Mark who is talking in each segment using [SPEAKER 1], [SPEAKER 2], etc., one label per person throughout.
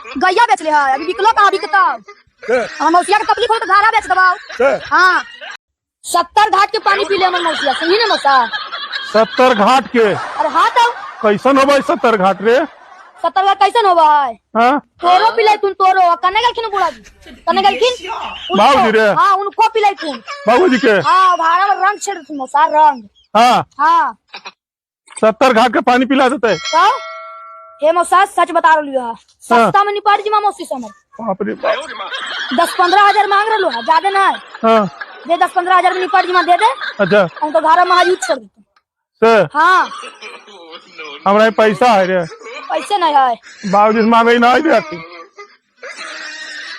[SPEAKER 1] गैया बेच ले है, अभी बिकलो कहाँ बिकता। हमर मौसिया के तकलीफ हो तो घारा बेच दबाओ। हाँ, 70 घाट के पानी पी ले हमर मौसिया, समझी ना मौसा?
[SPEAKER 2] 70 घाट के?
[SPEAKER 1] अरे हाँ तो।
[SPEAKER 2] कैसन होबे 70 घाट रे?
[SPEAKER 1] 70 घाट कैसन होबे?
[SPEAKER 2] हाँ?
[SPEAKER 1] तोरो पिलाई तुम, तोरो कने गेलखिन बूढ़ा जी, कने गेलखिन?
[SPEAKER 2] बाबूजी रे?
[SPEAKER 1] हाँ, उनको पिलाई तुम।
[SPEAKER 2] बाबूजी के?
[SPEAKER 1] हाँ, भाड़ा में रंग छेड़ तुम मौसा, रंग।
[SPEAKER 2] हाँ।
[SPEAKER 1] हाँ।
[SPEAKER 2] 70 घाट के पानी पिला देते?
[SPEAKER 1] तो हे मौसा सच बता रही है, सस्ता में निपट जी मौसी से हमर।
[SPEAKER 2] बाप रे बाप।
[SPEAKER 1] 10-15 हजार मांग रहा है, ज्यादा नहीं।
[SPEAKER 2] हाँ।
[SPEAKER 1] दे 10-15 हजार में निपट जी दे दे।
[SPEAKER 2] अच्छा।
[SPEAKER 1] हम तो घर में यूज छोड़ देते।
[SPEAKER 2] से?
[SPEAKER 1] हाँ।
[SPEAKER 2] हमरा पैसा है रे।
[SPEAKER 1] पैसे नहीं है।
[SPEAKER 2] बाबूजी से मांगे नहीं दे।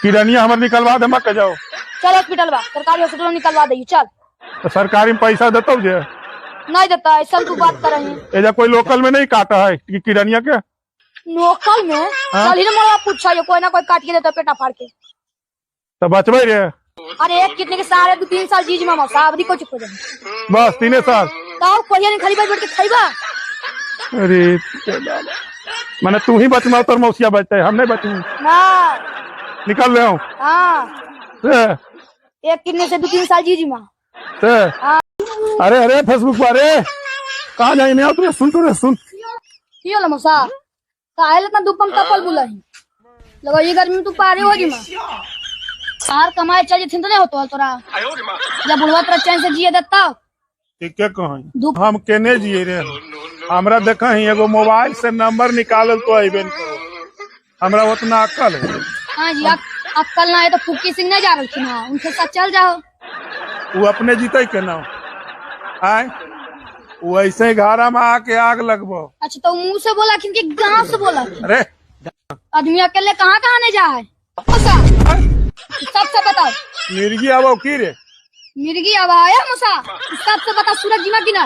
[SPEAKER 2] किरनिया हमर निकलवा दे, मत जाओ।
[SPEAKER 1] चल हॉस्पिटल बा, सरकारी हॉस्पिटल में निकलवा दे, चल।
[SPEAKER 2] तो सरकारी में पैसा देता जे?
[SPEAKER 1] नहीं देता, ऐसा तू बात कर रही है।
[SPEAKER 2] एजा कोई लोकल में नहीं काटा है कि किरनिया के?
[SPEAKER 1] लोकल में?
[SPEAKER 2] हाँ?
[SPEAKER 1] चल ही ना मोड़ा पूछा, ये कोई ना कोई काट के देता पेटा फाड़ के।
[SPEAKER 2] तो बचबे रे।
[SPEAKER 1] अरे एक कितने के सारे 2-3 साल जीज मामा साहब को चुप हो जाए।
[SPEAKER 2] बस 3 साल।
[SPEAKER 1] तो कोई नहीं खाली बैठ के खाइबा।
[SPEAKER 2] अरे माने तू ही बचमा तोर मौसिया बचते, हम नहीं बचू।
[SPEAKER 1] ना।
[SPEAKER 2] निकल रहे हूँ।
[SPEAKER 1] हाँ। एक कितने से 2-3 साल जीज माँ। हाँ।
[SPEAKER 2] अरे अरे फेसबुक पर अरे कहाँ जाए नहीं आओ, सुन तो सुन।
[SPEAKER 1] की होला मौसा? काहे इतना धूप में तपल बुलाई? लगो ये गर्मी में तू पारे हो जी माँ। बाहर कमाए चल जथिन तो नहीं होतो तोरा। जब बुढ़वा तोरा चैन से जिए देता।
[SPEAKER 2] ठीक है कहीं हम केने जिए रे? हमरा देखा ही एगो मोबाइल से नंबर निकालल तो आइबे न करो, हमरा उतना अक्कल है।
[SPEAKER 1] हाँ जी, अक्कल ना है तो फुक्की सिंह नहीं जा रही ना, उनके साथ चल जाओ।
[SPEAKER 2] वो अपने जीते के ना आए, वो ऐसे ही घारा में आके आग लगबो।
[SPEAKER 1] अच्छा तो मुंह से बोला कि गांव से बोला?
[SPEAKER 2] अरे
[SPEAKER 1] आदमी अकेले कहाँ कहाँ नहीं जाए? सबसे बताओ।
[SPEAKER 2] मिर्गी आवो की रे?
[SPEAKER 1] मिर्गी आवा है मौसा, सबसे बता सूरज जीमा की ना?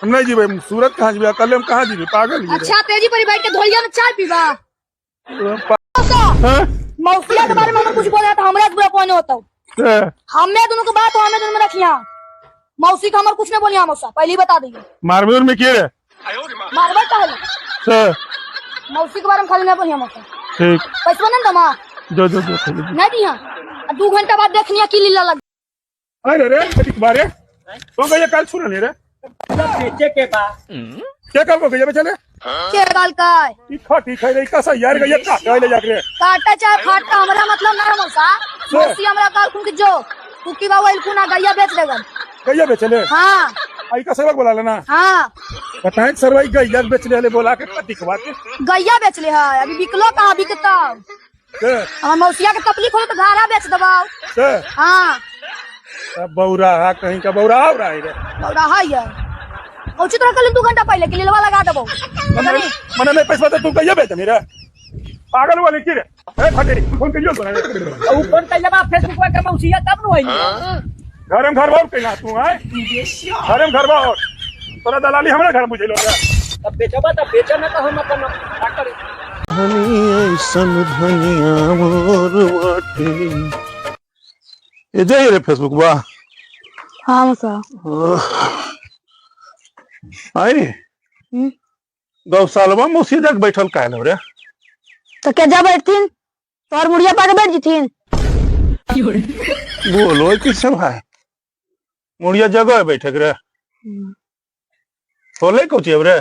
[SPEAKER 2] हम नहीं जीवे, सूरज कहाँ जीवे, अकेले हम कहाँ जीवे, पागल ही।
[SPEAKER 1] अच्छा तेजी पर बैठ के धोलिया में चाय पीबा।
[SPEAKER 2] हाँ?
[SPEAKER 1] मौसिया के बारे में हम कुछ बोला तो हमरा बुरा कोई नहीं होता। हमें दोनों की बात हमें दोनों में रखिया, मौसी का हमर कुछ नहीं बोलिया मौसा, पहले ही बता दीजिए।
[SPEAKER 2] मारबे में के रे?
[SPEAKER 1] मारबे काहे? मौसी के बारे में खाली नहीं बोलिया मौसा।
[SPEAKER 2] ठीक।
[SPEAKER 1] पैसा ना दमा?
[SPEAKER 2] जो जो जो
[SPEAKER 1] नहीं दिया, 2 घंटा बाद देखनिया की लीला लग।
[SPEAKER 2] अरे रे एक बार रे तो गया कल सुन ले रे
[SPEAKER 3] बेचे के बा
[SPEAKER 2] क्या कल को गया बेचले
[SPEAKER 1] के गाल का
[SPEAKER 2] ठीक है रे कैसा यार गया का ले जाके रे
[SPEAKER 1] काटा चाहे फाटा हमरा मतलब ना है मौसा। मौसी हमरा काल कुन के जो कुकी बाबू आइल कुना गैया बेच देगन।
[SPEAKER 2] गैया बेचले?
[SPEAKER 1] हां।
[SPEAKER 2] आई का सेवक बोला लेना।
[SPEAKER 1] हां।
[SPEAKER 2] बताए सरवाई गैया बेच ले बोला के दिखवा के
[SPEAKER 1] गैया बेच ले है, अभी बिकलो कहां बिकता? हमर मौसिया के तकलीफ हो तो घारा बेच दबाओ। हां।
[SPEAKER 2] अब बौरा है कहीं का बौरा हो रहा है रे।
[SPEAKER 1] बौरा है यार। औची तोरा कल 2 घंटा पहले के लीलवा लगा देबो।
[SPEAKER 2] मने नहीं पैसा तो तू गैया बेच मेरा पागल वाले की रे। ए फटेरी फोन करियो तो
[SPEAKER 3] उ फोन कइला बा फेसबुक पर के मौसिया तब न होई।
[SPEAKER 2] घर में घर बार कइला तू आए घर में घर बार तोरा दलाली हमरा घर बुझेलो रे।
[SPEAKER 3] तब बेचबा त बेच ना त हम अपन का करे।
[SPEAKER 4] धनी ऐसन धनिया मोर बाटे।
[SPEAKER 2] ए जाई रे फेसबुक बा।
[SPEAKER 1] हां मौसा।
[SPEAKER 2] आई रे गौशालवा मौसी जाके बैठल काहे रे?
[SPEAKER 1] तो के जा बैठथिन तोर मुड़िया पाके बैठ जिथिन।
[SPEAKER 2] बोलो कि सब है मुड़िया जगह है बैठक रे। होले कोची अब रे?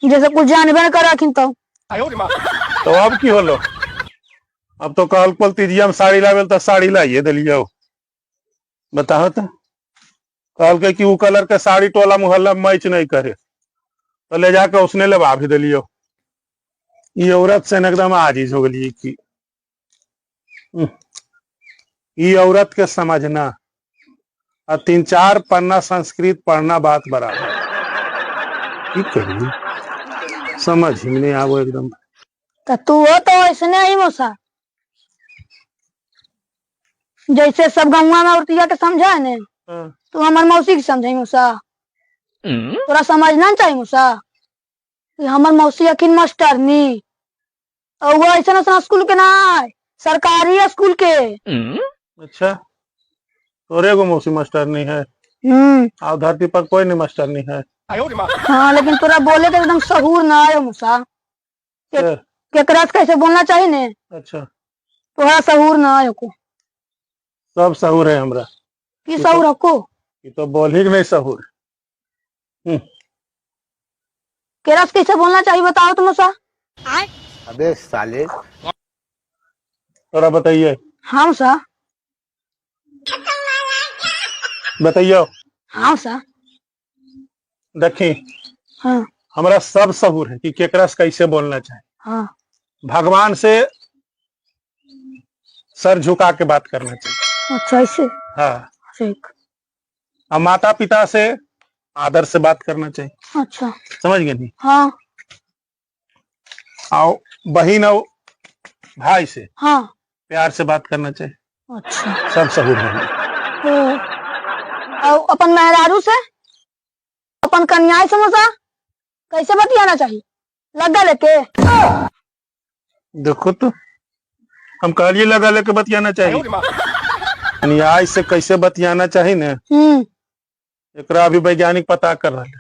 [SPEAKER 1] जैसे कुछ जानबे न करखिन तो।
[SPEAKER 2] तो अब की होलो? अब तो कहल पल तीजिया में साड़ी लावेल तो साड़ी लाइए दिलियो। बताओ तो कहल के कि वो कलर के साड़ी टोला मोहल्ला मैच नहीं करे तो ले जाके उसने लेवा भी दिलियो। ये औरत से एकदम आजीज हो गई कि ये औरत के समझना और 3-4 पन्ना संस्कृत पढ़ना बात बराबर। की करी समझ ही नहीं आवो एकदम।
[SPEAKER 1] तो तू हो तो ऐसने ही मौसा, जैसे सब गौवा में औरतिया के समझा ने।
[SPEAKER 2] हाँ।
[SPEAKER 1] तू हमार मौसी के समझाई मौसा। तोरा समझना चाहिए मौसा। हमार मौसी अखिन मास्टरनी और वो ऐसा ऐसा स्कूल के ना सरकारी स्कूल के।
[SPEAKER 2] अच्छा तोरे को मौसी मास्टर नहीं है? और धरती पर कोई नहीं मास्टर नहीं है।
[SPEAKER 1] हाँ लेकिन तोरा बोले तो एकदम सहूर ना आयो मौसा। केकरा से कैसे बोलना चाहिए ने।
[SPEAKER 2] अच्छा।
[SPEAKER 1] तोहरा सहूर ना है को।
[SPEAKER 2] सब सहूर है हमरा।
[SPEAKER 1] की सहूर हको?
[SPEAKER 2] ये तो बोल ही नहीं सहूर।
[SPEAKER 1] केकरा से कैसे बोलना चाहिए बताओ तुम सा।
[SPEAKER 5] अबे साले।
[SPEAKER 2] थोड़ा बताइए।
[SPEAKER 1] हाँ सा।
[SPEAKER 2] बताइए।
[SPEAKER 1] हाँ सा।
[SPEAKER 2] देखी।
[SPEAKER 1] हाँ।
[SPEAKER 2] हमरा सब सहूर है कि केकरा से कैसे बोलना चाहिए।
[SPEAKER 1] हाँ।
[SPEAKER 2] भगवान से सर झुका के बात करना चाहिए।
[SPEAKER 1] अच्छा ऐसे।
[SPEAKER 2] हाँ।
[SPEAKER 1] ठीक।
[SPEAKER 2] और माता पिता से आदर से बात करना चाहिए।
[SPEAKER 1] अच्छा।
[SPEAKER 2] समझ गए नहीं?
[SPEAKER 1] हाँ।
[SPEAKER 2] और बहन और भाई से
[SPEAKER 1] हाँ।
[SPEAKER 2] प्यार से बात करना चाहिए।
[SPEAKER 1] अच्छा।
[SPEAKER 2] सब सहूर है।
[SPEAKER 1] ओ, और अपन मेहरारू से अपन कन्याई समोसा कैसे बतियाना चाहिए लगा लेके?
[SPEAKER 2] देखो तो हम कहलिए लगा लेके बतियाना चाहिए। अन्याय से कैसे बतियाना चाहिए ने, एकरा अभी वैज्ञानिक पता कर रहा है।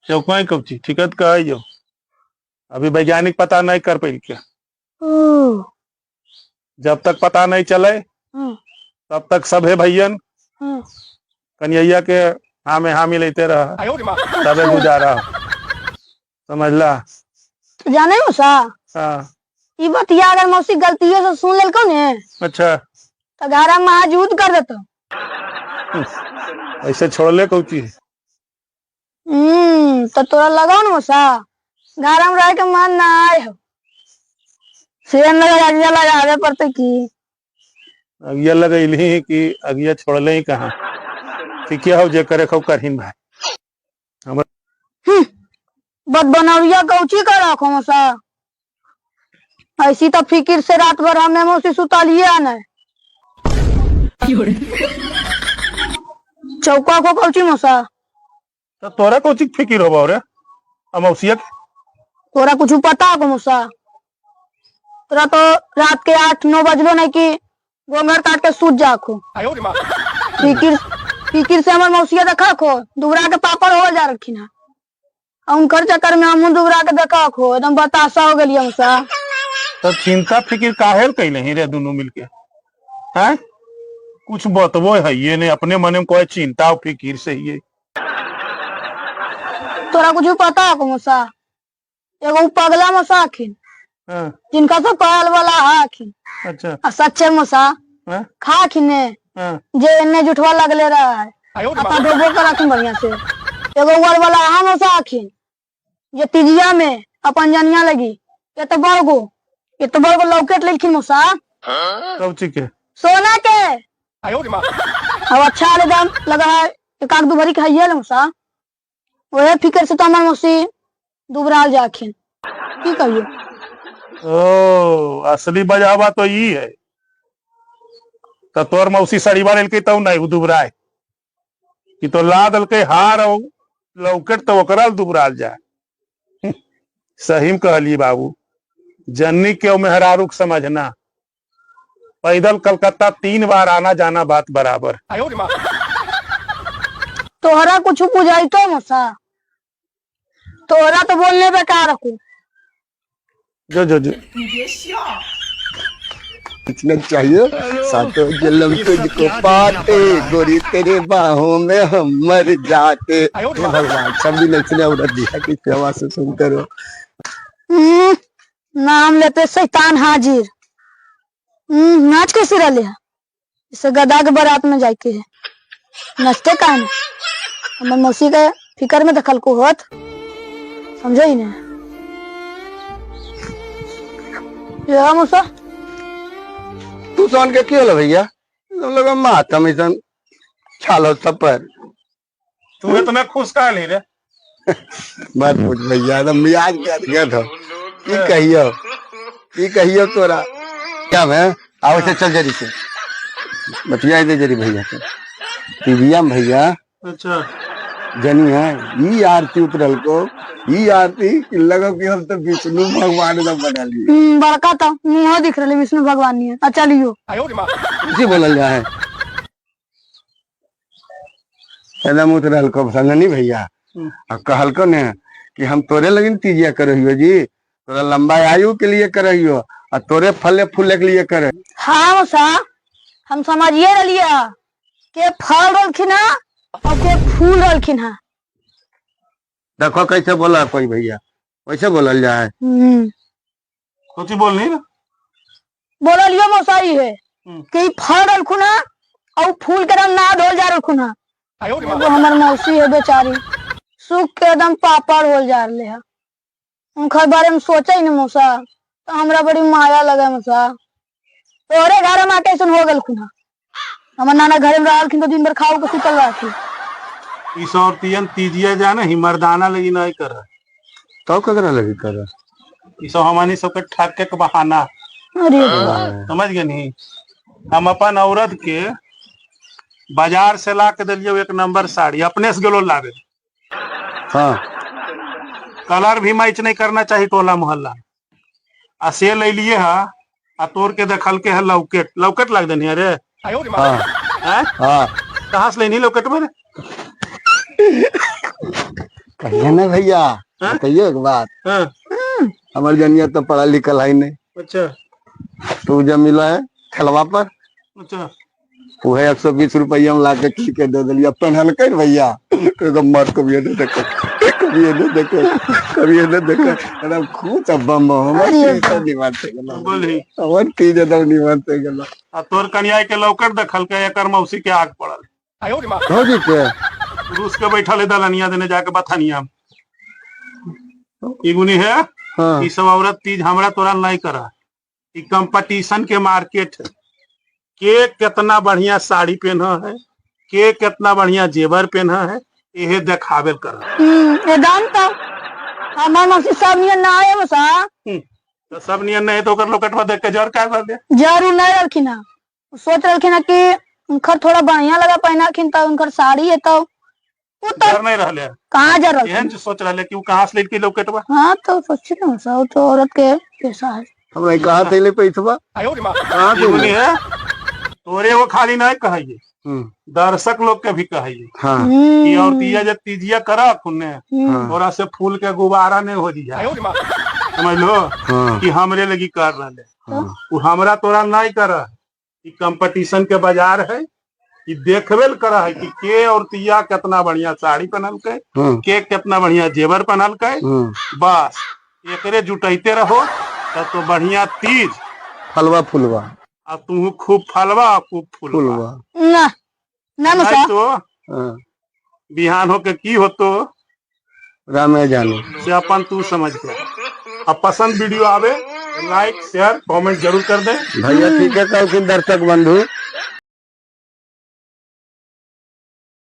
[SPEAKER 2] चौकाई कब चीज ठीक है कह जो अभी वैज्ञानिक पता नहीं कर पाई क्या।
[SPEAKER 1] ओ,
[SPEAKER 2] जब तक पता नहीं चले तब तक सब है भैयन कन्हैया के हाँ में हाँ मिलते रहा तबे गुजारा, समझला?
[SPEAKER 1] तो जाने हो सा।
[SPEAKER 2] हाँ।
[SPEAKER 1] ई बतिया अगर मौसी गलती से सुन लेल ने।
[SPEAKER 2] अच्छा।
[SPEAKER 1] तो घरा महाजूद कर देतो।
[SPEAKER 2] ऐसे छोड़ले कौची।
[SPEAKER 1] तो तोरा लगाओ ना मौसा घरा में रह के मन ना आए हो। सेन लगा अगिया लगावे पड़ते की।
[SPEAKER 2] अगिया लगैली कि अगिया छोड़ले ही कहाँ। ठीक है, जे करे खो करहिन भाई।
[SPEAKER 1] बद बनौरिया कौची कर रखो मौसा। ऐसी तो फिकिर से रात भर हमें मौसी सुतालिए न। चौका को कौची मौसा?
[SPEAKER 2] तो तोरा कौची के फिकिर होबा रे अमौसिया?
[SPEAKER 1] तोरा कुछ पता को मौसा? तोरा तो रात के 8-9 बजलो नहीं कि गोंगर काट के सूत जाखो। फिकिर फिकिर से हमर मौसिया देखा खो दुबरा के पापड़ हो जा रखी ना। उनकर चक्कर में हमहू दुबरा के देखा खो एकदम बताशा हो गेलिए मौसा।
[SPEAKER 2] तो चिंता फिकिर काहे कैले ही रे दोनों मिलके हैं? कुछ बतबो है ये नहीं, अपने मन में कोई चिंता और फिकिर से ही है।
[SPEAKER 1] तोरा कुछ पता है मौसा? एगो पगला मौसा अखिन।
[SPEAKER 2] हाँ।
[SPEAKER 1] जिनका सब कहल वाला है अखिन।
[SPEAKER 2] अच्छा।
[SPEAKER 1] आ सच्चे मौसा।
[SPEAKER 2] हाँ?
[SPEAKER 1] खा खिने।
[SPEAKER 2] हाँ।
[SPEAKER 1] जे एन्ने जुठवा लगले रहा है अपना धोबो कर रखिन बढ़िया से। एगो उर वाला हाँ मौसा अखिन जे तिजिया में अपन जनिया लगी ये तो बड़गो ये तो बड़गो लौकेट लेखिन मौसा।
[SPEAKER 2] कब ठीक है?
[SPEAKER 1] सोना के। अब अच्छा ले दाम लगा है एक आध दो भरी खाइए ले मौसा। वही फिकर से तो हमार मौसी दुबराल जाखिन की कहियो।
[SPEAKER 2] ओ असली बजावा तो ई है। तो तोर मौसी सड़ीवा लेलकै तब नहीं दुबराए कि तो ला दलकै हार और लौकेट तो ओकरा दुबराल जाए। सही में कहली बाबू, जन्नी के मेहरारू के समझना। पैदल कलकत्ता 3 बार आना जाना बात बराबर।
[SPEAKER 1] तोहरा कुछ बुझाई तो मौसा? तोहरा तो बोलने बेकार रखू।
[SPEAKER 2] जो जो जो
[SPEAKER 5] इतना चाहिए सातों जन्म तुझको पाते, गोरी तेरे बाहों में हम मर जाते। हे भगवान, सब दिन ऐसने औरत दिया कि सेवा से सुनते रहो।
[SPEAKER 1] नाम लेते शैतान हाजिर। नाच कैसे रहे है? इसे गदा के बारात में जाके है नचते का है? हमर मौसी के फिकर में दखल को होत समझो ही नहीं। ये मौसा
[SPEAKER 5] तू सोन के क्यों लो भैया? तुम लोग मातम ऐसा छालो सब पर।
[SPEAKER 2] तू इतना खुश काहे ली रे?
[SPEAKER 5] मत पूछ भैया, एकदम मियाज गदगद हो। की कहियो की कहियो तोरा क्या मैं आओ से चल जरी से बतिया दे जरी भैया से टीविया में भैया।
[SPEAKER 2] अच्छा।
[SPEAKER 5] जनी है ई आरती उतरल को ई आरती कि लगो कि हम तो विष्णु भगवान एकदम बना लिए।
[SPEAKER 1] बड़का तो मुँह दिख रहा विष्णु भगवान नहीं है। अच्छा लियो।
[SPEAKER 5] उसी बोलल जाए एकदम उतरल को समझनी भैया। और कहल को ने कि हम तोरे लगिन तीजिया करो हियो जी, तोरा लंबा आयु के लिए करहियो आ तोरे फले फूले के लिए करे।
[SPEAKER 1] हाँ मौसा, हम समझिए रहिए के फल रहलखिन है और के फूल रहलखिन है।
[SPEAKER 5] देखो कैसे बोला कोई भैया, वैसे बोलल जाए।
[SPEAKER 2] सोची बोल नहीं ना।
[SPEAKER 1] बोललियो मौसा ई है
[SPEAKER 2] हम्म।
[SPEAKER 1] कि ई फल रहलखुन है और फूल के रंग ना धोल जा रहलखुन है। एगो हमर मौसी है बेचारी, सूख के एकदम पापड़ होल जा रहे है। उनकर बारे में सोचे ही ना मौसा, तो हमरा बड़ी माया लगे मौसा। तोरे घर में आके ऐसन हो गेलखुन है। हमर नाना घर में रहलखिन तो दिन भर खाओ के सुतल रहथिन।
[SPEAKER 2] इस औरतियन तीजिया जाने ही मर्दाना लगी नहीं कर।
[SPEAKER 5] तो ककरा लगी कर?
[SPEAKER 2] ई सब हमानी सबके ठग के बहाना।
[SPEAKER 1] अरे
[SPEAKER 2] समझ गए नहीं? हम अपन औरत के बाजार से ला के दिलियो एक नंबर साड़ी, अपने से गेलो लावे।
[SPEAKER 5] हाँ।
[SPEAKER 2] कलर भी मैच नहीं करना चाहिए टोला मोहल्ला। आ से ले लिए हा, आ तोड़ के देखल के है लौकेट, लौकेट लाग देनी। अरे
[SPEAKER 5] हाँ।
[SPEAKER 2] हैं?
[SPEAKER 5] हाँ।
[SPEAKER 2] कहाँ से लेनी लौकेट में?
[SPEAKER 5] कहिए ना भैया।
[SPEAKER 2] हाँ?
[SPEAKER 5] बताइए एक बात।
[SPEAKER 2] हाँ।
[SPEAKER 5] हमार जनिया तो पढ़ा लिखल है नहीं।
[SPEAKER 2] अच्छा।
[SPEAKER 5] तू जब मिला है ठेलवा पर।
[SPEAKER 2] अच्छा।
[SPEAKER 5] वह 120 रुपया में लाके की के दे दिलिया, पहनलकै ने भैया। एगो मर्द कभी नहीं देखे, कभी नहीं देखे, कभी नहीं देखे, एकदम खूब सब बम बम। हमर
[SPEAKER 1] अरे
[SPEAKER 5] चीज सब निमन से गेलो।
[SPEAKER 2] बोली।
[SPEAKER 5] हमर चीज एकदम निमन से गेलो।
[SPEAKER 2] आ तोर कनिया के लौकेट देखल के एकर मौसी के आग पड़ल।
[SPEAKER 5] भौजी के
[SPEAKER 2] रूस के बैठल है दलनिया देने जाके बथनिया ई गुनी है।
[SPEAKER 5] हाँ।
[SPEAKER 2] ई सब औरत तीज हमरा तोरा नहीं करा। ई कंपटीशन के मार्केट है। के कितना बढ़िया साड़ी पहना है, के कितना बढ़िया जेवर पहना है, यहे देखावे कर।
[SPEAKER 1] एकदम तो हमार मौसी सब नियन ना आए मौसा।
[SPEAKER 2] तो सब नियन नहीं तो ओकर लोकटवा देख के जर का कर दे।
[SPEAKER 1] जरूर नहीं रहलखिन है। सोच रहलखिन है कि उनकर थोड़ा बढ़िया लगा पहनाखिन तो उनकर साड़ी है तो वो तो
[SPEAKER 2] जर नहीं रहले।
[SPEAKER 1] कहाँ जर रहलखिन?
[SPEAKER 2] एहन सोच रहले कि उ कहाँ से लेके लोकटवा।
[SPEAKER 1] हाँ तो सोची ना मौसा, वो तो औरत के पैसा है।
[SPEAKER 5] हमरा कहाँ से ले पैसवा? कहाँ से
[SPEAKER 2] ई गुनी
[SPEAKER 5] ले?
[SPEAKER 2] है तोरे वो खाली नहीं कहिए,
[SPEAKER 5] हम्म।
[SPEAKER 2] दर्शक लोग के भी कहिए।
[SPEAKER 5] हाँ।
[SPEAKER 2] कि औरतिया जब तीजिया करा खुन्ने
[SPEAKER 1] हम्म।
[SPEAKER 2] थोड़ा से फूल के गुब्बारा नहीं हो दिया, समझ लो।
[SPEAKER 5] हाँ।
[SPEAKER 2] कि हमरे लगी कर रहे।
[SPEAKER 5] हाँ।
[SPEAKER 2] वो हमरा तोरा नहीं कर। ई कंपटीशन के बाजार है। ई देखबे ल कर है कि के औरतिया कितना बढ़िया साड़ी पहनलकै,
[SPEAKER 5] हाँ।
[SPEAKER 2] के कितना बढ़िया जेवर पहनलकै।
[SPEAKER 5] हाँ।
[SPEAKER 2] बस एकरे जुटैते रहो तब तो बढ़िया तीज।
[SPEAKER 5] फलवा फुलवा।
[SPEAKER 2] आ तू खूब फलवा आ खूब फूलवा।
[SPEAKER 5] फुलवा।
[SPEAKER 1] ना ना मौसा।
[SPEAKER 2] नहीं तो
[SPEAKER 5] हाँ।
[SPEAKER 2] बिहान होके की होतो
[SPEAKER 5] रामे जाने।
[SPEAKER 2] से अपन तू समझ गया। अब पसंद वीडियो आवे लाइक शेयर कमेंट जरूर कर दे।
[SPEAKER 5] भैया ठीक है कहलखिन दर्शक बंधु।